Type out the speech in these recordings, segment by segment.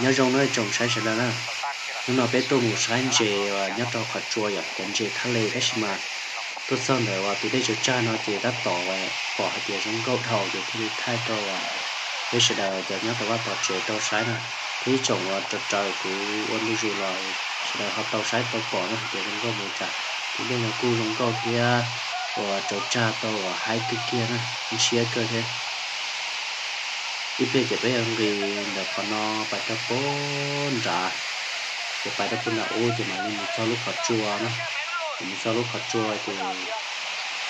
Nyob zoo nawb tsoom saib sawv daws na, hnub no peb tuaj mus saib ntses uas nyob rau qhov tsua yom, cov ntses thaj le tab sis mas tuaj txog ntawm uas tus dej tsaws tsag no ces tab tom pom hais tias zoo nkauj dhau ces thiaj li thaij rau peb sawv daws cov nyob rau vaj tom tsev tau saib na, thiab ib tsoom uas raws raws kuv ua ntu zus los sawv daws ho tau saib tau pom na hais tias zoo nkauj mus cas. Tus dej no kuj zoo nkauj thiab uas tsaws tsag tau uas haib kawg kiag na, ib siab kawg thiab. Ib pliag ces peb yuav nqis ntawm qhov no pais rau pem nrad, ces pais rau pem nram ub ces mam li mus txog lub qhov tsua na. Ces mus txog lub qhov tsua ces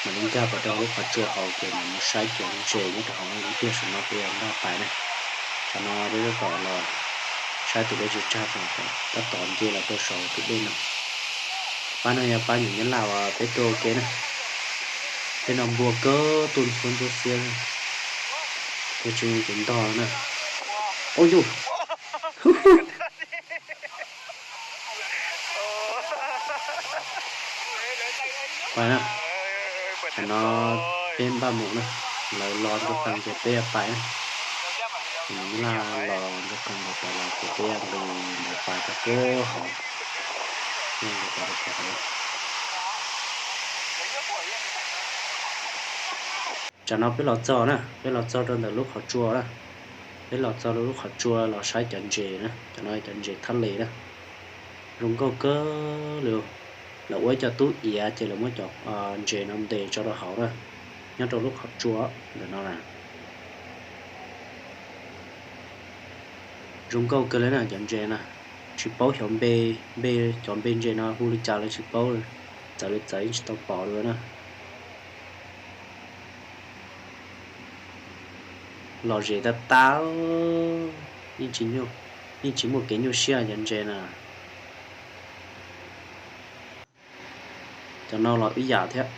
mam li nkag pais rau lub qhov tsua hauv ces mam mus saib cov ntses nyob rau hauv no. Ib pliag saum no peb yuav nkag pais na. Tsam no peb tab tom los saib tus dej tsaws tsag no, tab tom nce los rau saum tus dej no. Pab no yog pab nyuam nyab laj uas peb tuaj ua ke na. Tej no npua kawg tuaj ntxhuab ntxhuab xiab, tuaj tsis mus tus ntog na. Ub yus, pais na, tam no peb npaj mus na, lawv los nraum qees ces peb pais na. Nyab laj los nraum qees lawv pais los ces peb nqis ntawd pais rau pem hauv. Tsam no peb los txog na, peb los txog rau ntawm lub qhov tsua na. Peb los txog rau lub qhov tsua los saib cov ntses na, cov no cov ntses thaj le na. Zoo nkauj kawg li. Lawv ua ib co tub iav ces lawv muab cov ntses no ntes tso rau hauv na, nyob rau lub qhov tsua ntawm no na. Zoo nkauj kawg li na cov ntses na. Tsis paub xyov npe, npe, cov npe ntses no hu li cas lawv tsis paub, txawv li txawv yeej tsis tau pom dua na. Lom zem tag tag, yeej tsis nyuaj, yeej tsis muaj kev nyuaj siab cov ntses na. Cov no los ib yam thiab.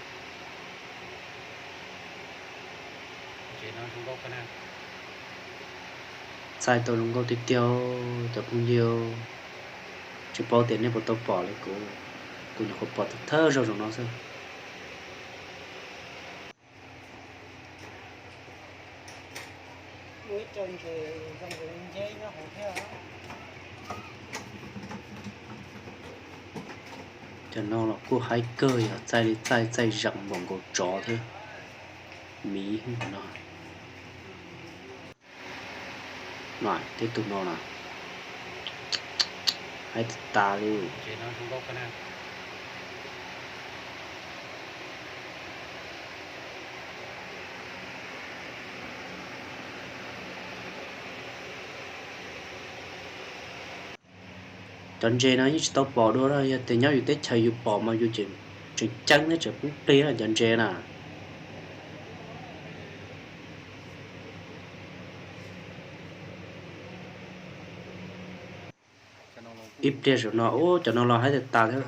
Txaij tau zoo nkauj tiag tiag cov phooj ywg. Tsis paub tias nej puas tau pom li kuv, kuv nyuam qhuav pom thawj zaug zaum no xwb. Cov no los kuj haib kawg, yog txaij li txaij, txaij zeem npaum nkaus tsov thiab miv no. Tej tus no na, haib tas tas li. Cov ntses no yeej tsis tau pom dua, yog tias nyob yus teb chaws yus pom mas yus tseem ceeb thiab tseem poob plig na cov ntses na. Ib pliag saum no ub cov no los haib tas tas thiab.